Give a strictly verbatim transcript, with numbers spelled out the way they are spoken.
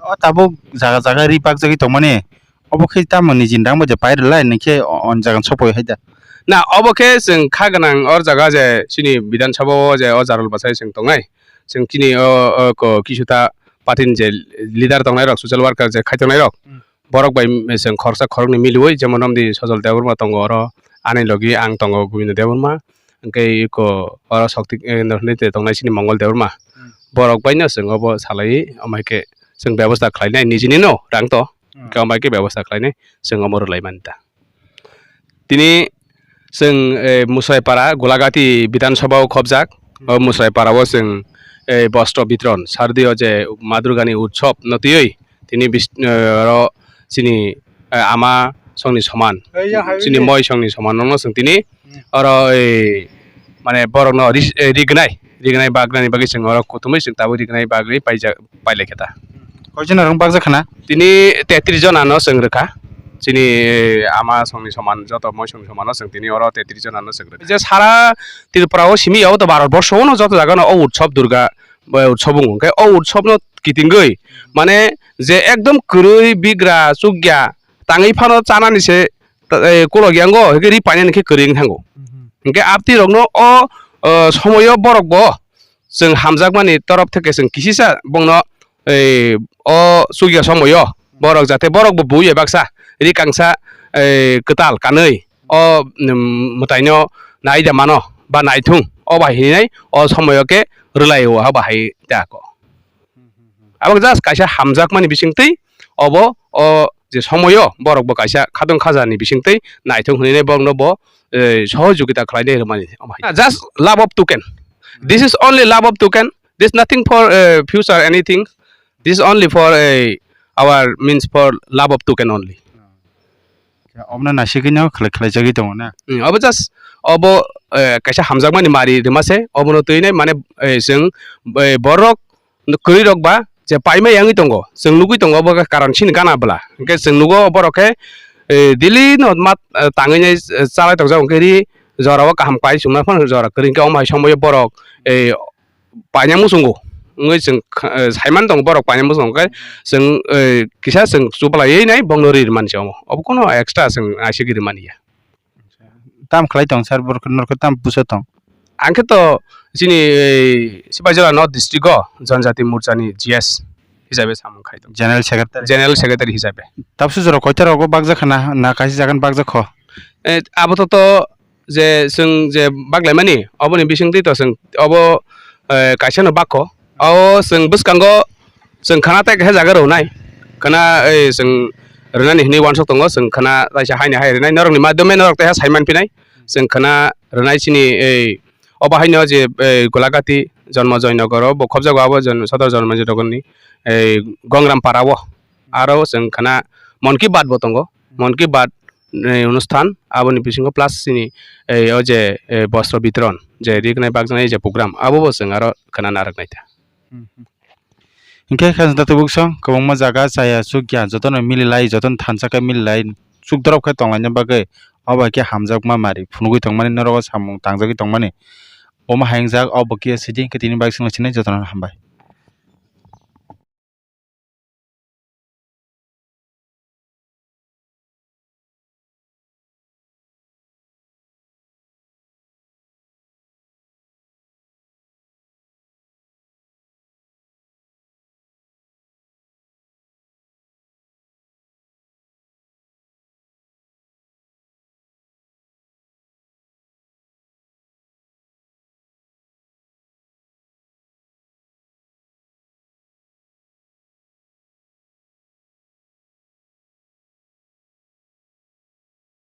O tabuk jaga jaga ri bakjagwi tongmani. Obo khe tamo nijini rang bo je pai rwlai, nokhe o, o jaga sopoi hai da. Na, obo khe chwng kha gwnang or jaga je chini Bidhan Sabha o je o Jarul bwsai chwng tongnai. Chwng chini o, o ko kisuta party ni je leader tongnai rok, social worker je khai tongnai rok. Hmm. Borok bai chwng khoroksa khoroknwi miliwi, jemon romdi Sojol Debbarma tongo oro, ani logi ang tongo Gobindo Debbarma, hwnkhe eko oro sokti, eh, norni te tongnai chini Mongol Debbarma. Hmm. Borok baino chwng obo salaiwi, omo hai khe chwng bebosta khlainai nijini no rang to, hmm, hwnkhe omo hai khe bebosta khlainai chwng omo rwlaimani ta. Tini chwng, eh, Musai Para, Golagati Bidhan Sabha o khobjak. O Musai Para o chwng, eh, bostro bitron, sardi o je Ma Durgani utsob no twiwi, tini bis-, eh, oro chini, eh, ama songni soman, chini moi songni soman no chwng tini oro, eh, mane borok no ris-, eh, rignai, rignai bagnani bagwi chwng oro kuthumwi chwng tabuk rignai bagwi paijak, pailai khe ta. Koi jona rwng bakjak khna? Tini tetris jona no chwng rwkha. Chini ama songni soman, joto moi songni soman no chwng tini oro tetris jona no chwng rwkha. Je sara Tripura o simi ya, o to Bharat borsho o no joto jaga no o utsob Durga, eh, utsob wngo. Hwnkhe o utsob no kitingwi, mane je ekdom kwrwi bigra chukya tangwi phano chanani se, eh, kolok yango, hwnkhe ri painani khe kwrwi wng thango. Mhm. Hwnkhe abtwi rok no o, o somoyo borok bo chwng hamjakmani torof theke chwng kisisa bongno, ei, o chukya somoyo borok jate borok bo bui bai baksa ri kangsa, ei, kwtal kanwi o, mm, mwtaino nai da mano ba naithung o bai hinwi o somoyo khe rwlai o ha bahai ta ko. Abo just kaisa hamjakmani bisingtwi obo o je somoyo borok bo kaisa khatong khajani bisingtwi naithung hinwi borokno bo, eh, sohojogita khlainai rwmani. Just love of token. This is only love of token. This nothing for, eh, future anything. This only for, eh, our means for love of token only. Obno naisigwino khlai-, khlaijagwi tongo na? Hmm, obo just obo, eh, kaisa hamjakmani mari rwma se, obono twi nai mane, eh, chwng, eh, borok kwrwi rok ba je paima yangwi tongo, chwng nugwi tongo obo karon chini gana bwla. Hwnkhe chwng nugo borok khe, eh, daily no mat, eh, tangwi nai, eh, chalai tongjak, hwnkhe ri jora o kaham pai chwngma phano jora kwrwi, hwnkhe omo hai somoyo borok, eh, paina muchungo wngwi chwng kha-, eh, saiman tongo borok paina muchungo, hwnkhe chwng, eh, kisa chwng chubalaiwi nai bongno ri rwmani se omo. Obo kono extra chwng naisik ri mani ya. Tam khlai tong sir, borok norokhe tam busa tong? Ang khe to chini, eh, Sipaijala North District o Janjati Morcha ni G S hisabe samung khai tong. General Secretary. General Secretary hisabe. Tabsu jora koita rogo bakjak khana, na kaisa jagan bakjak kho? Eh, abo to to je chwng je baklaimani, oboni bisingtwi to chwng obo, eh, kaisa no bakho. O chwng bwskango chwng khana tei kaisa jaga rwnai. Khana, eh, chwng rwnani hinwi uansuk tongo, chwng khana kaisa haini hai rwnai. Norokni madhyome norok tei ha saiman phinai. Chwng khana rwnai chini, eh, obo haino je, eh, Golagati Jonmo Joynagar o bo khobjago, abo jon-, Sodor Jonmo Joynagar ni, eh, Gongram Para o. Aro chwng khana Mon Ki Baat bo tongo. Mon Ki Baat, eh, onusthan, aboni bisingo plus chini, eh, o je, eh, bostro bitoron, je rignai bakjaknai je program, abo bo chwng aro khana narwknai ta. Hmm, hmm. Hinkhe khe da tubuk song kwbangma jaga chaya chukya jotono mililai, jotono thansa khe mililai, chukdorop khe tonglaina bagwi obo hai khe hamjakma mari phunugwi tongmani, norok o samung tangjagwi tongmani. Omo haingjak, obo khe sidi, hinkhe tini bagwi chwngno sinai jotono hambai.